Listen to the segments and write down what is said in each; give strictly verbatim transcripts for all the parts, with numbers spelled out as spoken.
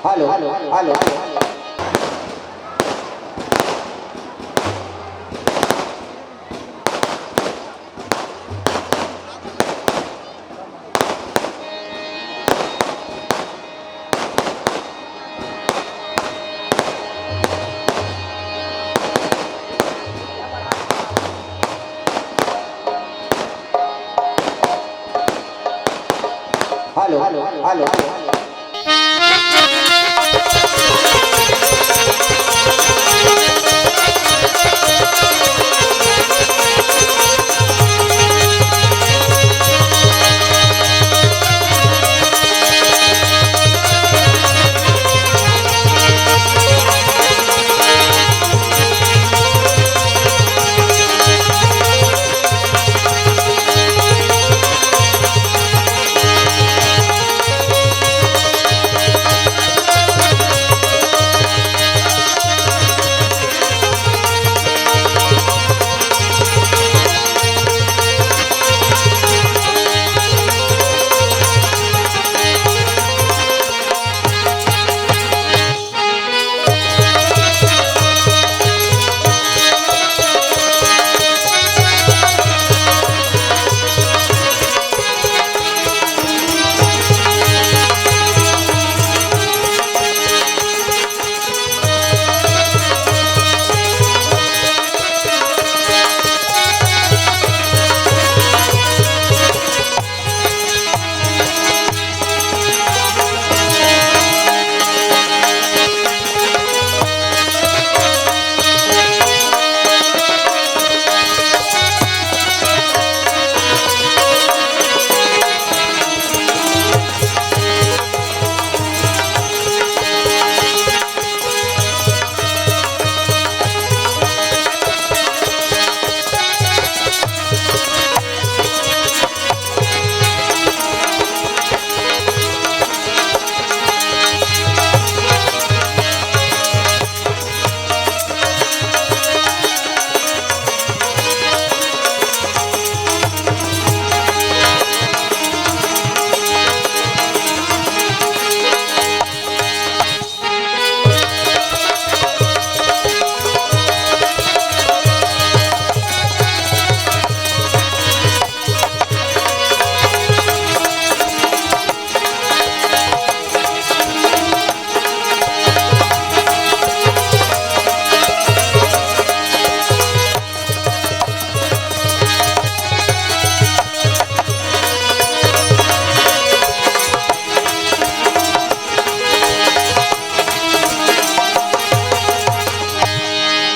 Hello, hello, hello. Hello, hello, hello.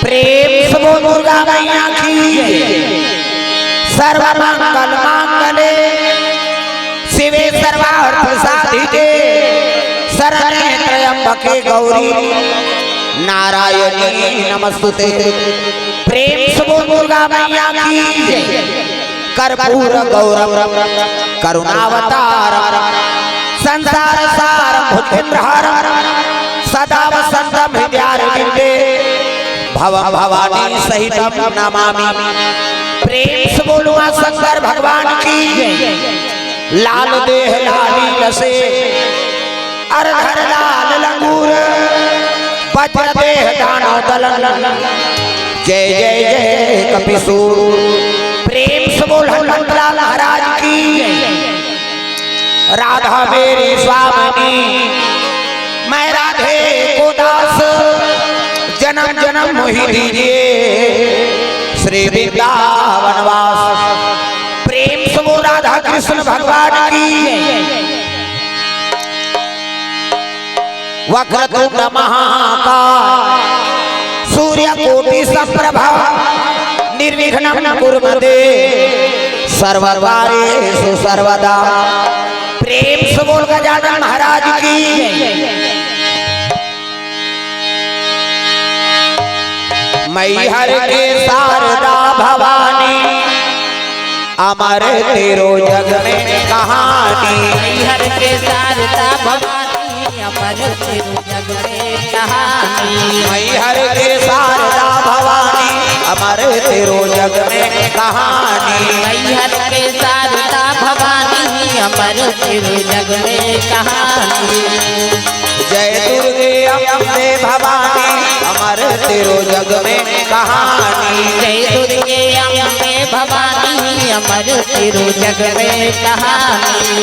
प्रेम से बोल दुर्गा मैया की। सर्वमंगल मांगले शिवे सर्वार्थ साधिके शरण्ये त्र्यंबके गौरी नारायणी नमस्तुते। प्रेम से बोल दुर्गा मैया की। कर्पूर गौरम करुणावतारम संसार सारम भुजगेंद्र हरम सदा वसंतम हृदयारविंदे भवम भवानी सहितम नमामि। प्रेम से बोलो माँ शंकर भगवान की। लाल देह लाली लसे अरधर लाल लंगूर वज्र देह दानव दलन। जय जय जय कपिसूर। प्रेम से बोल हनुमंत लाल महाराज की। राधा मेरी स्वामिनी, मैं राधे को दास, जन्म जन्म मोहि दीजिए श्री वृंदावन वास। प्रेम से बोल राधा कृष्ण भगवान की। वक्रतुंड महाकाय सूर्यकोटि संप्रभ निर्विघ्नं कुरु मे देव सर्वकार्येषु सर्वदा। प्रेम से बोल गजानन महाराज की। मैहर के शारदा भवानी अमर तेरो जग में कहानी। मैहर के शारदा भवानी अमर तेरो जग में कहानी। मैहर के शारदा भवानी अमर तेरो जग में कहानी। मैहर के शारदा भवानी अमर तेरो जग में कहानी। जय दुर्गे अम्बे भवानी, अमर तेरो जग में कहानी। जय दुर्गे अम्बे भवानी, अमर तेरो जग में कहानी।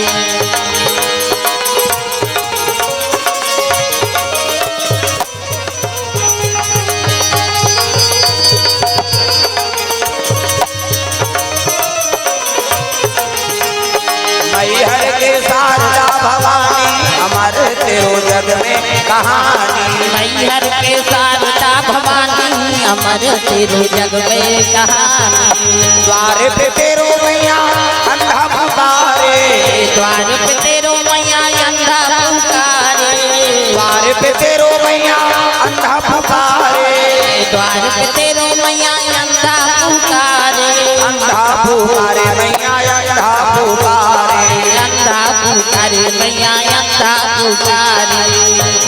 मैहर के शारदा भवानी, अमर तेरो जग में कहानी। मैहर के शारदा भवानी, अमर तेरो जग में कहानी। द्वार पे तेरो मैया अंधा पुकारे। द्वार पे तेरो मैया अंधा पुकारे। द्वार पे तेरो मैया अंधा पुकारे। द्वार पे तेरो मैया अंधा पुकारे। अंधा पुकारे मैया अंधा पुकारे। अंधा पुकारे मैया अंधा पुकारे।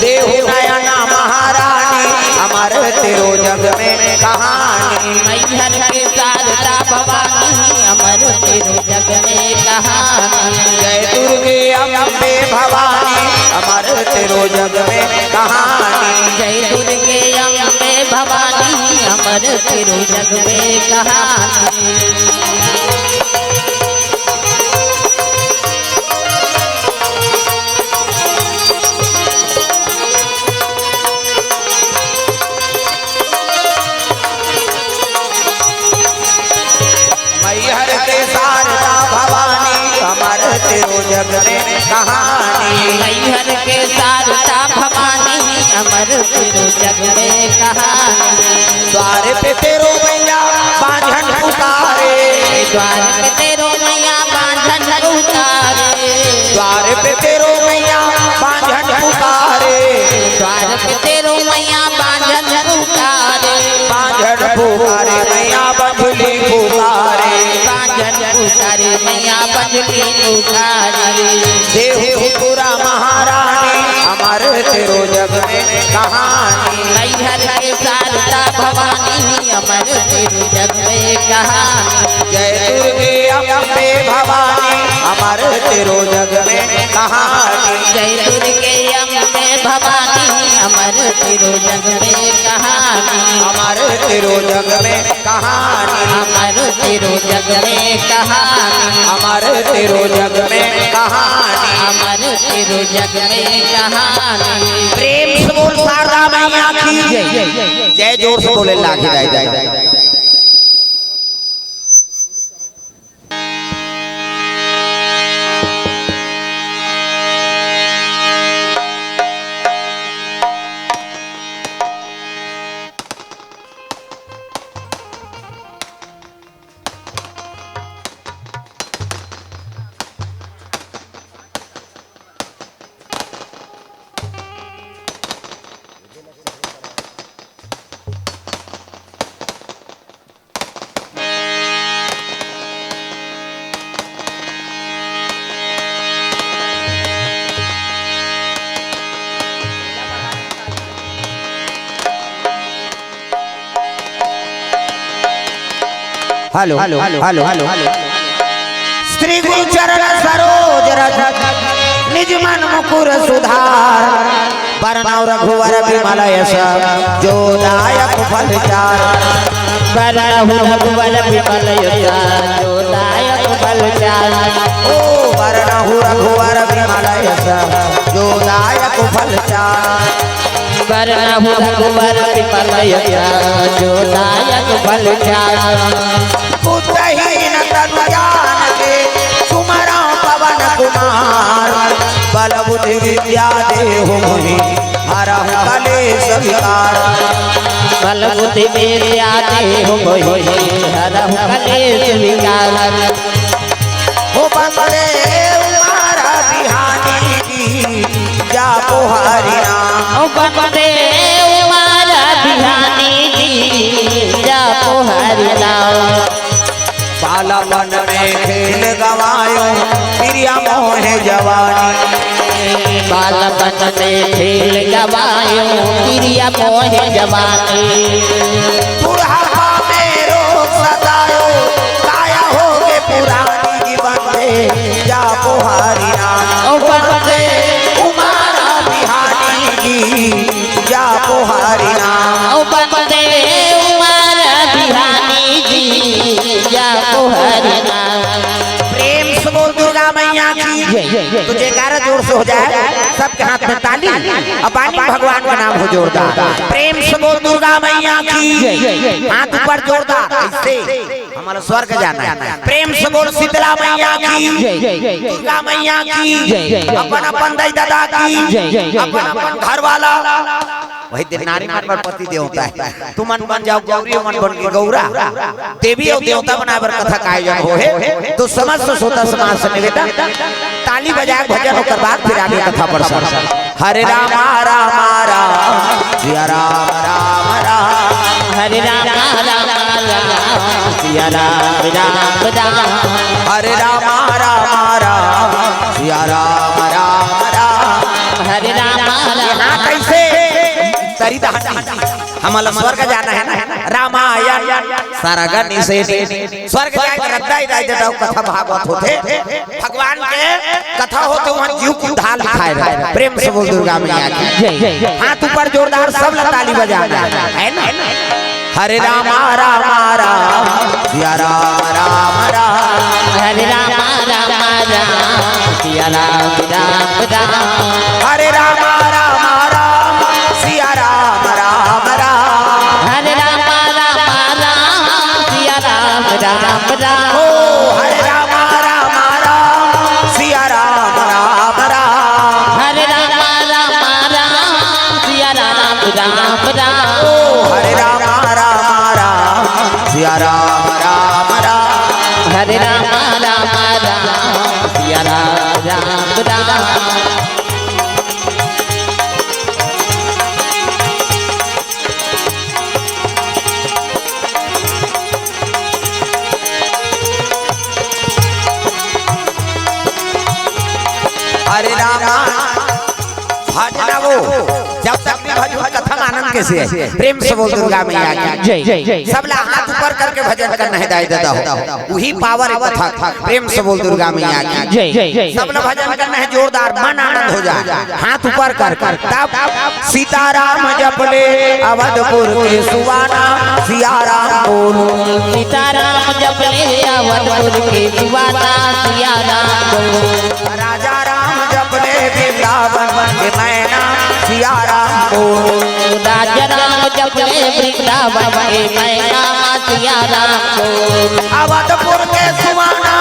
देहु नयना महारानी, अमर तेरो जग में कहानी। मैहर के शारदा भवानी, अमर तेरो जग में कहानी। जय दुर्गे अम्बे भवानी, अमर तेरो जग में कहानी। जय दुर्गे अम्बे भवानी, अमर तेरो जग में कहानी। मैहर के शारदा भवानी, अमर तेरो जग में कहानी। मैहर के शारदा भवानी, अमर तेरो जग में कहानी। द्वार पे तेरो मैया बांझन पुकारे। द्वार पे तेरो मैया बांझन पुकारे। द्वार पे तेरो मैया बांझन पुकारे। द्वार पे तेरो मैया बांझन पुकारे। बांझन पुकारे मैया बंझली पुकारे। बांझन पुकारे मैया बंझली पुकारे। देहु त्रिपुरा महारानी, अमर तेरो जग में कहानी। मैहर के शारदा भवानी, अमर तेरो जग में कहानी। जय दुर्गे अम्बे भवानी, अमर तेरो जग में कहानी। जय दुर्गे अम्बे भवानी, अमर तेरो जग में कहानी। अमर तेरो जग में कहानी। अमर तेरो जग में कहानी। अमर तेरो जग में कहानी। अमर तेरो जग में कहानी। प्रेम से बोल शारदा मैया की जय। जय जोर से बोले लागी दाई दाई। Hello, hello, hello, hello. Shri गुरु चरण सरोज रज, निज मन मुकुर सुधार। बरनउँ रघुवर बिमल यस, जो दायक फल चार। बरनउँ रघुवर बिमल यस, जो दायक फल चार। ओ बरनउँ रघुवर बिमल यस, जो दायक फल चार। बरनउँ रघुवर बिमल यस, जो दायक फल चार। बुद्धिहीन तनु जान के, सुमरउँ पवन कुमार। बल बुद्धि विद्या देहु मोहि, हरहु कलेस विकार। बल बुद्धि विद्या देहु मोहि, हरहु कलेस विकार। ओ बंदे उमारा बिहानी जी, जा पोहारी ना। ओ बंदे उमारा बिहानी जी, जा पोहारी ना। बालपन में खेल गवायो, प्रिया मोहे जवानी। बालपन में खेल गवायो, प्रिया मोहे जवानी। बुढ़ापा में रोग सतायो, काया होगे पुरानी। बंदे जा पोहारी ना। ओ बंदे उमारा बिहानी तो जयकारा जोर से हो जाए, सबके हाथ में ताली। अब बानी भगवान का नाम हो जोरदार। प्रेम से बोल दुर्गा मैया की। हाथ ऊपर जोरदार, ऐसे। हमारा स्वर्ग जाना है। प्रेम से बोल शीतला मैया की, दुर्गा मैया की, अपन अपन दाई दादा की, अपन अपन घर वाला। वही दिन नारी मन बर पति देवता है। तुमन बन जाओ गौरी, मन बन के गौरा। देवी अउ देवता बनाए बर कथा का आयोजन होहे। तो समस्त श्रोता समाज से निवेदन, ताली बजाए भजन, ओकर बाद फिर आगे कथा प्रसंग। हरे रामा रामा राम, सिया राम राम राम। हरे रामा रामा राम, सिया राम राम राम। हरे रामा रामा राम, सिया राम राम राम। हरे रामा रामा। यहाँ कैसे तरी दहन, हमला स्वर्ग जाना है ना, रामायण सारा गन इसे स्वर्ग जाए के रद्दा ही रह जाता, कथा भागवत होथे। भगवान के कथा होथे, वहाँ जीव के उद्धार लिखाए रहे। प्रेम से बोल दुर्गा मैया की। जय, जय, जय। हाथ ऊपर जोरदार, सब ला ताली बजाना है, है ना? हरे रामा रामा राम, सिया राम राम राम। हरे रामा रामा राम, सिया राम राम राम। हरे रामा रामा राम, सिया राम राम राम। हरे रामा रामा राम, सिया राम राम राम। ओ हरे रामा रामा राम, सिया राम राम राम। हरे रामा रामा राम, सिया राम राम राम। ओ हरे रामा रामा राम, सिया राम राम राम। हरे रामा रामा राम, सिया राम राम राम। हरे रामा, भजना वो, जब तक भी भजन कथा में आनंद कैसे है? प्रेम से बोल दुर्गा मैया की। जय, जय, जय। सबला हाथ ऊपर करके भजन करना है, दाई दादा हो। वही पावर है कथा। प्रेम से बोल दुर्गा मैया की। जय, जय, जय। सबला भजन करना है जोरदार, मन आनंद हो जाए। हाथ ऊपर कर, कर। तब सीताराम जपले अवधपुर के सुवाना, सिया राम बोल। सीताराम जपले अवधपुर के सुवाना, सिया राम बोल। राजा राम जपले वृंदावन के मैना, सिया राम बोल। राजा राम जपले वृंदावन के मैना, सिया राम बोल। अवधपुर के सुवाना,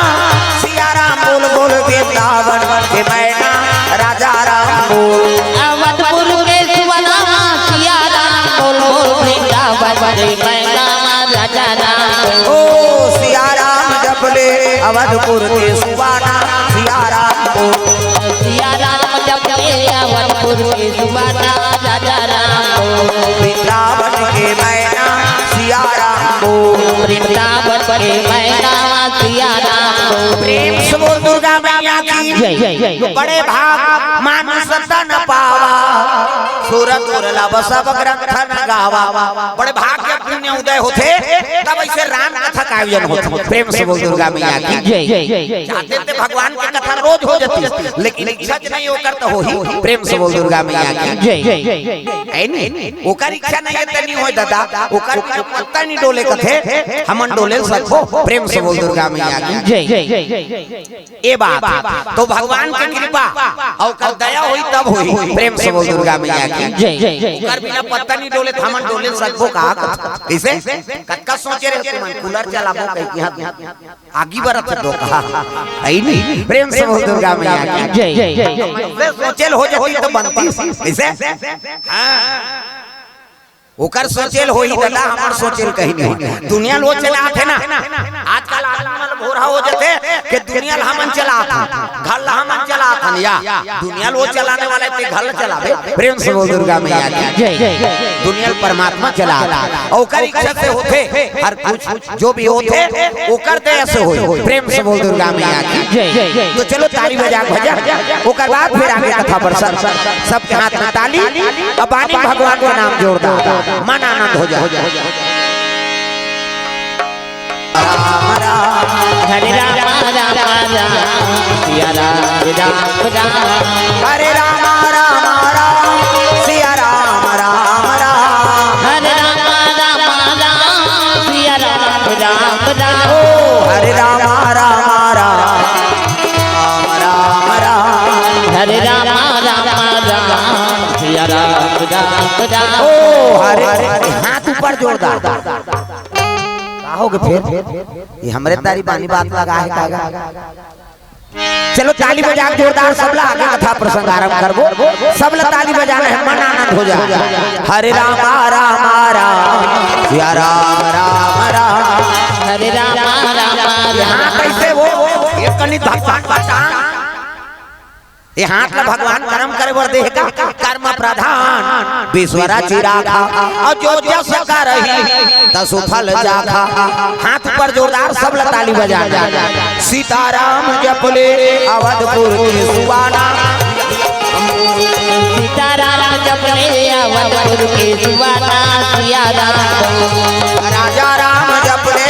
सिया राम बोल बोल। वृंदावन के मैना, राजा राम बोल। अवधपुर के सुवाना, सिया राम बोल बोल। वृंदावन के मैना, राजा राम बोल। ओ सिया राम जपले अवधपुर के सुवाना, सिया राम बोल। सिया राम जपले अवधपुर के सुवाना, राजा राम बोल। वृंदावन के मैना, सिया राम बोल। वृंदावन के मैना, सिया राम बोल। प्रेम से बोल दुर्गा मैया की। जय, जय, जय, जय। बड़े भाग मानुष तन पावा, सुर दुर्लभ सब ग्रंथ न गावा। बड़े भाग के पुण्य उदय होथे, तब ऐसे राम कथा का आयोजन होथे। प्रेम से बोल दुर्गा मैया की। जय, जय, जय, जय। चाहते थे भगवान की कथा रोज हो जाती, लेकिन इच्छा च नहीं ओकर तो हो ही। प्रेम से बोल दुर्गा मैया की। जय, जय, जय, जय। है नहीं? ओकर इच्छा नहीं है, तनी होय दादा, ओकर बिना पत्ता नहीं डोले कथे, हमन डोले सकबो। प्रेम से बोल दुर्गा मैया की। जय, जय, जय, जय। ए बात, तो भगवान के कृपा अउ ओकर दया होई तब होई। प्रेम से बोल दुर्गा मैया की। जय, जय, जय। ओकर बिना पत्ता नहीं डोले, हमन डोले सकबो का? कैसे? कतका सोचे रहे तुमन, कूलर चलाबो कहि के, आगी बरत दो कहा। आई नहीं? प्रेम से बोल दुर्गा मैया की। जय, जय, जय, जय। सोचेल हो जाती तो बनती। कैसे? हाँ। ओकर सोचेल होही दादा, हमर सोचेल कहीं नहीं हो। दुनिया लो चलात है ना, आजकल आदमी मन भोरा हो जाते कि दुनिया ला हमन चलात हन, घर ला हमन चलात हन। या दुनिया लो चलाने वाला ते घर ला चलावे। प्रेम से बोल दुर्गा मैया की। जय, जय, जय। दुनिया ला परमात्मा चलात है, ओकर इच्छा से होथे हर कुछ। जो भी होथे, ओकर दया से होई। प्रेम से बोल दुर्गा मैया की। जय, जय, जय। तो चलो ताली बजा के भजन, ओकर बाद फिर आगे कथा प्रसंग। सबके हाथ में ताली, अब बानी भगवान के नाम जोरदार, मन आनंद हो जाए। राम राम। हरे राम राम राम, सिया राम राम राम। हरे राम राम राम, सिया राम राम राम। हरे राम राम राम, सिया राम राम राम। ओ हरे राम राम राम, राम राम राम। हरे राम, राम राम, सिया राम, राम राम। ओ, हरे, हरे, हाथ ऊपर जोरदार। का होगे फेर? ये हमरे तारी बानी बात लगा हे का गा? चलो, ताली बजा के जोरदार, सबला आगे कथा प्रसंग आरंभ करबो। सबला ताली बजाना हे, मन आनंद हो जाए। हरे राम, राम राम, सिया राम, राम राम। हरे राम, राम राम। यहाँ कैसे वो? ये कनी धक धक बजा। ये हाथ ला भगवान कर्म करे बर देहे का, कर्म प्रधान विश्व रचि राखा, अउ जो जस करही तसु फल चाखा। हाथ ऊपर जोरदार, सबला ताली बजाना। सीताराम जप ले अवधपुर के सुबाना। सीताराम जप ले अवधपुर के सुबाना, सिया राम। राजा राम जप ले।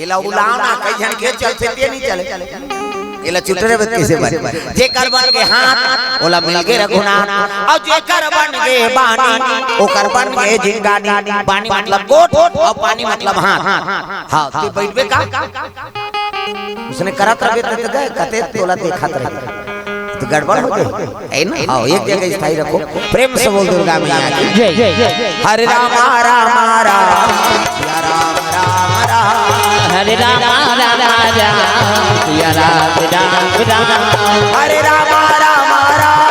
एला उलावना, कई झन के चलथे ते नहीं चले। एला चुटरे बत कैसे बने? जेकर बन गे हाथ, ओला मिल गे रघुनाथ। अउ जेकर बन गे बानी, ओकर बन गे जिंगानी। बानी मतलब गोठ, अउ पानी मतलब हाथ। हाँ, तू बैठबे का? उसने करत रहे तो गए, कते तोला देखत रहे। तो गड़बड़ हो गई। है ना? आओ, एक जगह स्थायी रखो। प्रेम से बोल दुर्गा मैया की। जय, जय, जय। हरे राम, राम, राम, सिया राम, राम, राम। हरे राम, राम, राम, सिया राम, राम, राम। हरे राम, राम, राम,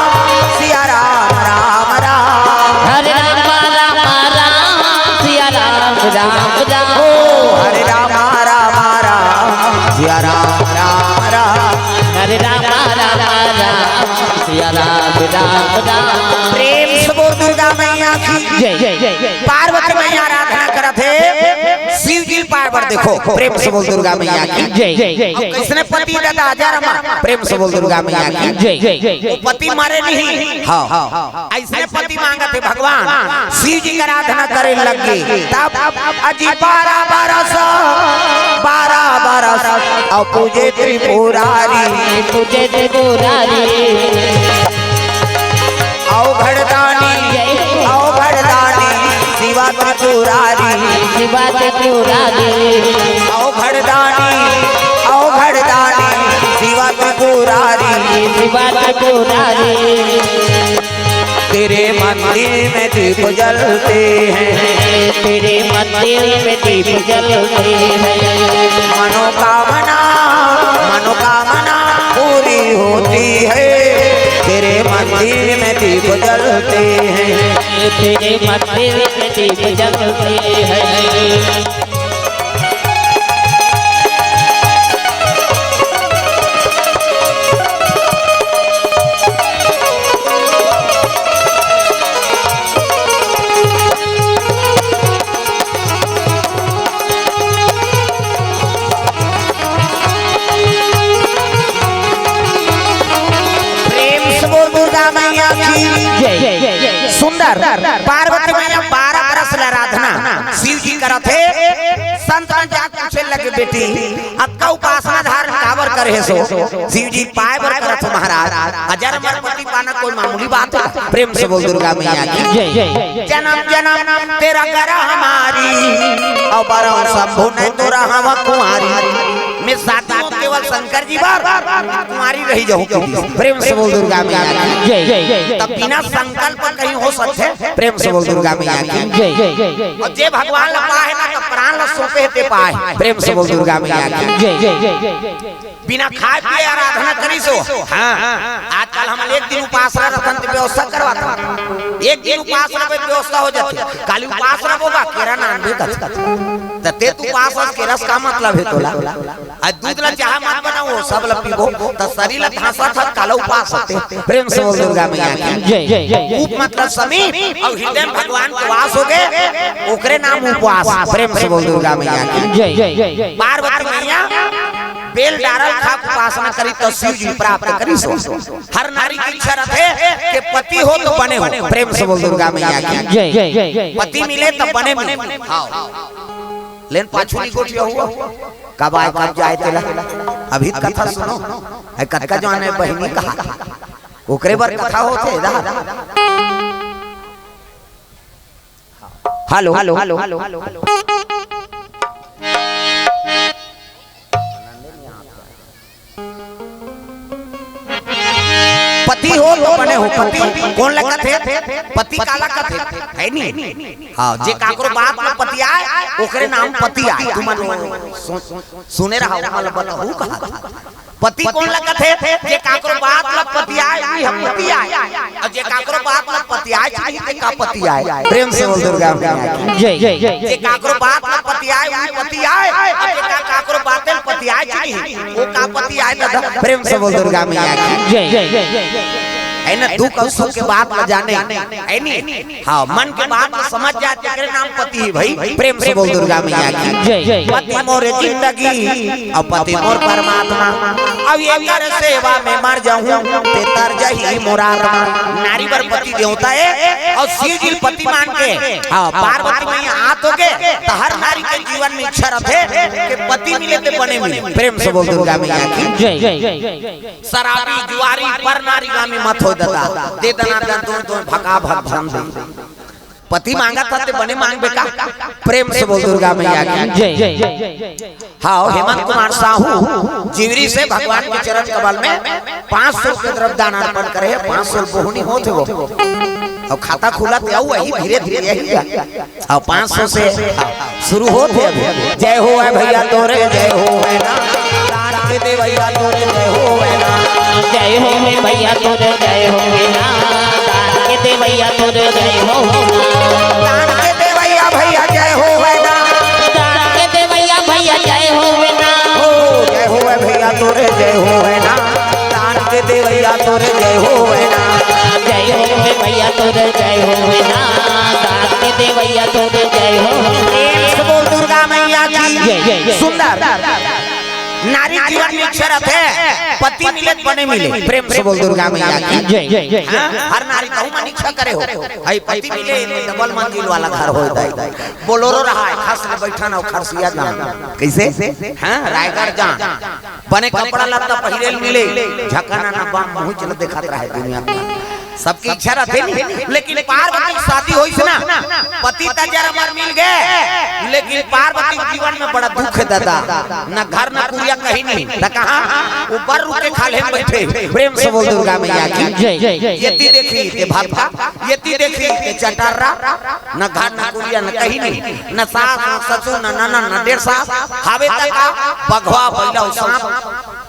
सिया राम, राम, राम। हरे राम, राम, राम, सिया राम, राम, राम। ओ, हरे राम, राम, राम, सिया राम, राम, राम। हरे राम, राम, राम, सिया राम, राम, राम। प्रेम से बोल दुर्गा मैया की। जय, जय, जय, जय। पार्वती मैया आराधना करत हे, शिव जी पाए बर देखो, प्रेम से बोल दुर्गा मैया की। जय, जय, जय, जय। अब कैसने पति दादा, आजा रमा, प्रेम से बोल दुर्गा मैया की। जय, जय, जय, जय। वो पति मरे नहीं। हाँ, हाँ, हाँ। अइसने पति मांगत हे भगवान, शिव जी के आराधना करे लग गे। तब अजी बारह बरस, बारह बरस, अउ पूजे त्रिपुरारी। पूजे त्रिपुरारी। अवघड़दानी, अवघड़दानी, शिवा त्रिपुरारी। शिवा त्रिपुरारी। अवघड़दानी, अवघड़दानी, शिवा त्रिपुरारी। शिवा त्रिपुरारी। तेरे मंदिर में दीप जलते हैं। तेरे मंदिर में दीप जलते हैं। मनोकामना, मनोकामना पूरी होती है। तेरे मंदिर में दीप जलते हैं। तेरे मंदिर में दीप जलते हैं। प्रेम से बोल दुर्गा मैया की। जय, जय, जय, जय। सुंदर पार्वती मैया बारह बरस ले आराधना शिव जी करत हे। संत मन जाके पूछे लगे, "बेटी, अतका उपासना धारण काबर करे हे सो?" शिव जी पाए बर करत हो महाराज। अजर अमर पति पाना कोई मामूली बात हे? प्रेम से बोल दुर्गा मैया की। जय, जय, जय। जन्म जन्म तेरा करा हमारी, अउ बरहूं शंभु नहीं तो रहंव कुंवारी। मैं शादी हों केवल शंकर जी बर, कुंवारी रही जाहूं। प्रेम से बोल दुर्गा मैया की। जय, जय, जय, जय। तब बिना संकल्प कहीं हो सकथे? प्रेम से बोल दुर्गा मैया की। जय, जय, जय, जय। अउ जे भगवान ला पाए ना, तो प्राण ला सौंपे हे ते पाए। प्रेम से बोल दुर्गा मैया की। जय, जय, जय, जय। बिना खाए पिए आराधना करिस हो। हाँ, आजकल हमन एक दिन उपास रथन त व्यवस्था करवाथन। एक दिन उपास रहे व्यवस्था हो जाथे। काली उपास रहोगा, केरा नानबे कथे। त ते तो उपास हस, केरा से का मतलब हे तोला? आज दूध ला चाह मत बनाओ, सब ला पीबो, त शरीर ला धांसा था, काला उपास होथे। प्रेम से बोल दुर्गा मैया की। जय, जय, जय, जय। उप मतलब समीप, अउ हृदय में भगवान के वास होगे, ओकरे नाम उपवास। प्रेम से बोल दुर्गा मैया की। जय, जय, जय, जय। पार्वती मैया बेल डारल खा के उपासना करी त शिव जी प्राप्त करिस हो। हर नारी के इच्छा रथे कि पति हो त बने हो। प्रेम से बोल दुर्गा मैया की। जय, जय, जय, जय। पति मिले त बने मिले। हाँ। लेन पाछू नहीं गोठिया हुआ। कब आए, कब जाए तेला। अभी कथा सुनो। ए, कतका जवान हे बहिनी कहा। ओकरे बर कथा होथे दा। Hello, hello, hello, hello, hello. पति हो तो बने हो, पति कोन ला कथे? पति काला कथे, है नी? हाँ, जे काकरो बात ला पतियाय, ओकरे नाम पति आय। तुमन सु-, सुने रहा, ओमन ला बताहूँ कहा। पति कोन ला कथे? जे काकरो बात ला पतियाय, उही हम पति आय। अउ जे काकरो बात ला पतियाय, उही ते का पति आय? प्रेम से बोल दुर्गा मैया की। जय, जय, जय, जे काकरो बात ला पतियाय, उही पति आय। अउ जे का-, काकरो बात ला पतियाय, उही वो का पति आय दादा? प्रेम से बोल दुर्गा मैया की। जय, जय, जय, जय। है ना, दुख अउ सुख के बात ला जाने, है नी? हाँ, मन के बात ला समझ जाय, तेकरे नाम पति हे भाई। प्रेम से बोल दुर्गा मैया की। जय, जय, जय। पति मोर जिंदगी अउ पति मोर परमात्मा, अउ एकर सेवा में मर जाहूँ, ते तर जाही मोर आत्मा। नारी बर पति देवता हे, अउ शिव जी पति मान के, हाँ, पार्वती मैया आत होगे, त हर नारी के जीवन में इच्छा रथे कि पति मिले ते बने मिले। प्रेम से बोल दुर्गा मैया की। जय, जय, जय, जय। शराबी, जुआरी, पर नारी गामी मत हो दादा। दे दना दन दोन दोन भका भक झन दे। पति मांगत हे ते बने मांगबे का? प्रेम से बोल दुर्गा मैया की। जय, जय, जय, जय। हाँ, हेमंत कुमार साहू जिवरी से भगवान के चरण कमल में पाँच सौ रुपये द्रव्य दान अर्पण करे हे। पाँच सौ बोहनी होत हे वो। अउ खाता खुलत हे, अउ वही धीरे धीरे यही जा। अउ पाँच सौ से शुरू होत हे अभी। जय हो है भैया तोरे, जय हो है ना। दान के दे भैया तोरे, जय हो है ना। जय हो है भैया तोरे, जय हो है ना। दान के दे भैया तोरे, जय हो है ना। दान के दे भैया, भैया, जय हो है ना। दान के दे भैया, भैया, जय हो है ना। हो, जय हो है भैया तोरे, जय हो है ना। दान के दे भैया तोरे, जय हो है ना। जय हो है भैया तोरे, जय हो है ना। दान के दे भैया तोरे, जय हो है ना। प्रेम से बोल दुर्गा मैया की। जय, जय, जय। सुंदर। नारी जीवन में इच्छा रथे, पति मिले त बने मिले। प्रेम से बोल दुर्गा मैया की। जय, जय, जय, जय। हाँ, हर नारी कहूँ मन इच्छा करे हो, भाई पति मिले, डबल मंजिल वाला घर हो जाए, बोलोरो रहा है, खस ले बैठन अउ खरसिया गान। कैसे? हाँ, रायगढ़ जान, बने कपड़ा लत्ता पहिरे ल मिले, झकना ना बाम मुँह चल देखत रहे दुनिया में। सबके इच्छा रथे नी, लेकिन पार्वती के शादी होइस ना, पति त जरा बर मिल गे, लेकिन पार्वती के जीवन में बड़ा दुख हे दादा, न घर न कुरिया कहीं नहीं, त कहाँ? ऊपर रुके खाल्हे में बैठे। प्रेम से बोल दुर्गा मैया की। जय, जय, जय, जय। एती देखी ते भत्ता, एती देखी ते चटर्रा, न घर न कुरिया न कहीं नहीं, न सास न ससुर न ननद न डेढ़ सास, हावे तक बघवा बइला अउ सांप,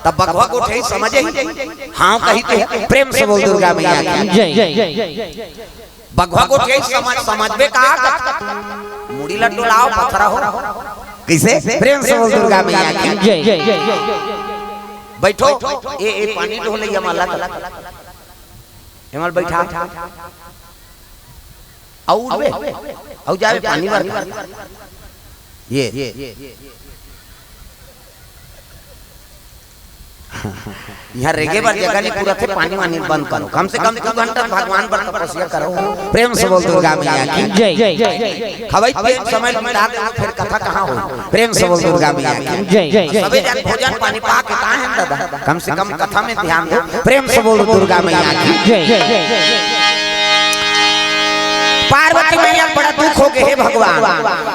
त बघवा गोठियाही समझे ही। हाँ, कही के प्रेम से बोल दुर्गा मैया की। जय, जय, जय, जय। बघवा गोठियाही समझ, समझबे का? मुड़ी ला डोलाओ, पथरा हो। कैसे? प्रेम से बोल दुर्गा मैया की। जय, जय, जय, जय। बैठो, ए, ए, पानी ढोले या माला। हेमल बैठा। अउ उठबे, अउ जाबे पानी बर। ये। यहाँ रेगे बर जगह नहीं पूरा थे, पानी वानी बंद करो। कम से कम दू घंटा भगवान बर तपस्या करो। प्रेम से बोल दुर्गा मैया की। जय, जय, जय, जय। खवाई पिए समय बिता दे, फिर कथा कहाँ हो? प्रेम से बोल दुर्गा मैया की। जय, जय, जय। सबे जन भोजन पानी पा के कहाँ हैं दादा? कम से कम कथा में ध्यान दो। प्रेम से बोल दुर्गा मैया की। जय, जय, जय, जय। पार्वती मैया बड़ा दुख हो गए, हे भगवान,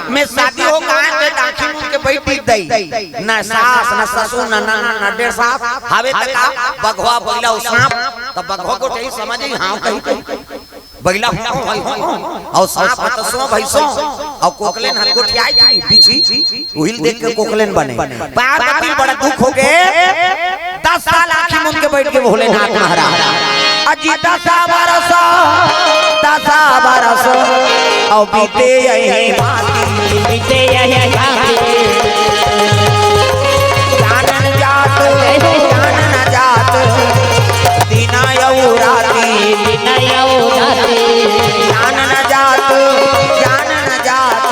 मैं शादी हो कहाँ के दाखी मुन के बैठी दई, न सास, न ससुर, न ननद, न डेढ़ सास, हावे तक बघवा, बइला अउ सांप, त बघवा गोठियाही समझ ही, हाँ, कही, कही। बइला हो, हो, हो, हो, अउ सांप त सो भई सो, अउ कोकलेन ह गोठियाही बिछी, उहिल देख के कोकलेन बने। पार्वती बड़ा दुख हो गए, दस साल आँखी मुन के बैठ के भोलेनाथ महाराज। अजी दस बरस, दस बरस, अउ बीते यही माटी। बीते यही माटी। जानन जात, जानन जात, दिन अउ राती। दिन अउ राती। जानन जात, जानन जात,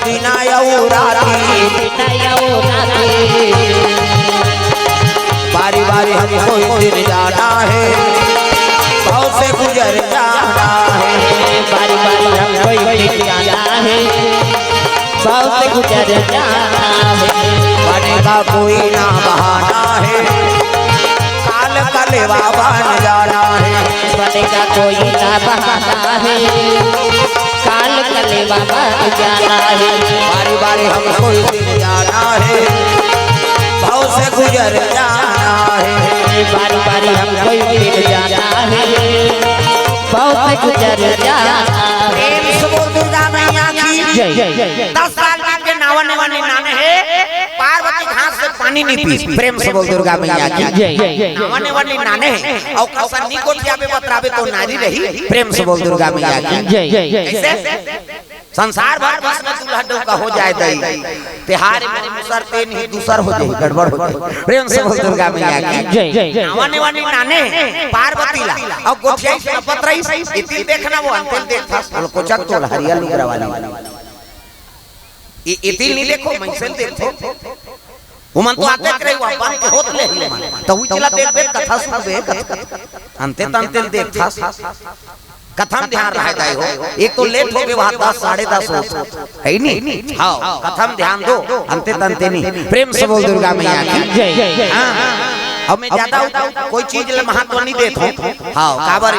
दिन अउ राती। दिन अउ राती। बारी बारी हमको एक दिन जाना है, भव से गुजर जाना है। बारी बारी हमको एक दिन जाना है, भव से गुजर जाना है। बनेगा कोई ना बहाना है, काल कलेवा बन जाना है। बनेगा कोई ना बहाना है, काल कलेवा बन जाना है। बारी बारी हमको एक दिन जाना है, भव से गुजर जाना बारी बारी हमको ही मिल जाता है, बहुत गुजर जाता है। प्रेम से बोल दुर्गा मैया की। जय। दस साल के नावा नेवा निन्यानवे हे, पार्वती घास से पानी नहीं पी। प्रेम से बोल दुर्गा मैया की। जय। नावा नेवा निन्यानवे हे, अउ कसन नहीं गोठियाबे बतराबे तो नारी रही। प्रेम से बोल दुर्गा मैया की। जय। कैसे? संसार भर भस्म दूल्हा डौका हो जाए दई। तिहार में दूसर ते नहीं, दूसर हो जाए, गड़बड़ हो जाए। प्रेम से बोल दुर्गा मैया की। जय। नावा नेवा निन्यानवे हे, पार्वती ला। अउ गोठियाई से पत रही, इतिल देखना वो अंतिल देखथस, कोचक तोल हरिया लुगरा वाली। इ-, इतिल नहीं देखो, मइसेल देखो। उमन तो आते करे, वो अपन के होत ले ही उमन। तो उइच ला देखबे, कथा सुनबे, कथा। अंते तंते देखथस। कथा म ध्यान रहे दाई हो। एक तो लेट हो गए, वहाँ दस, साढ़े दस हो। है नी? हाँ, कथा म ध्यान दो, अंते तंते नहीं। प्रेम से बोल दुर्गा मैया की। जय। हाँ। अब मैं ज्यादा कोई चीज ले महत्व नहीं देत हूँ। हाँ, काबर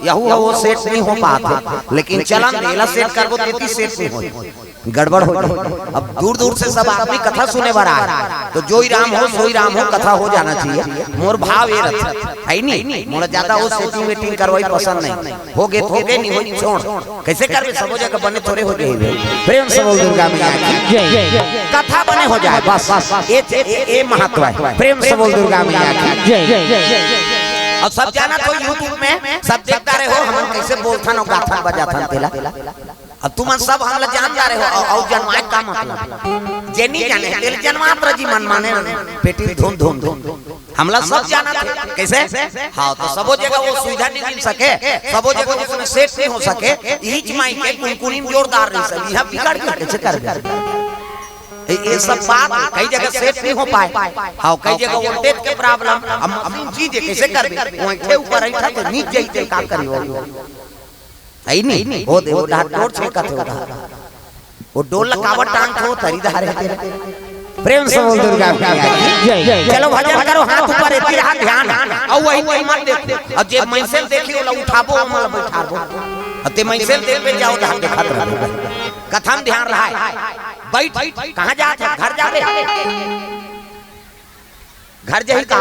यहू हो, वो सेट नहीं हो पात हे। लेकिन चलन एला सेट करबो, तेती सेट नहीं हो। गड़बड़ हो जाए। अब दूर दूर से सब आदमी कथा सुने बर आए, तो जोई राम हो, सोई राम हो, कथा हो जाना चाहिए। मोर भाव ये रहता है, नहीं, मोला ज्यादा वो सेटिंग वेटिंग करवाई पसंद नहीं। हो गए तो हो गए, नहीं हो छोड़। कैसे करबे, सबो जगह बने थोड़े हो गए। प्रेम से बोल दुर्गा मैया की। जय। कथा बने हो जाए बस, ये, ये, ये महत्व है। प्रेम से बोल दुर्गा मैया की। जय। अब सब जाना तो YouTube में सब देखता रहे हो, हम कैसे बोलथन अउ गाथन बजाथन तेला। अब तुमन सब हमला जान जा रहे हो, अउ, अउ जनवाए का मतलब? जे नहीं जाने, तेल जनवात रह जी मन माने, पेटी धुन धुन धुन। हमला सब जाना थे, कैसे? हाँ, तो सबो जगह वो सुविधा नहीं मिल सके, सबो जगह वो सेट नहीं हो सके। यही माई के कुनकुनी में जोरदार नहीं सब, यहाँ बिगड़ गया, कैसे कर गया? ये, ये सब बात कई जगह सेट नहीं हो पाए। हाँ, कई जगह वोल्टेज के प्रॉब्लम, हम अपनी चीज है, कैसे कर दे? वो ऐठे ऊपर ऐठा तो नीचे ही का करी हो। है नहीं? वो दे, वो डहा डोल छेकत हे, वो डहा। वो डोल ला काबर टांगत हो, तरी डहा रहे तेरे। प्रेम से बोल दुर्गा मैया की। जय, जय। चलो भजन करो, हाथ ऊपर एती रहा ध्यान। अउ वही, वही मत देखो। अब जे मइसेल देखी, ओला उठाबो, ओमन ला बैठाबो। अब ते मइसेल देखबे, जाओ, डहा देखत रहो। कथा म ध्यान रहा है। बैठ, कहाँ जात हे? घर जाबे। घर जही का?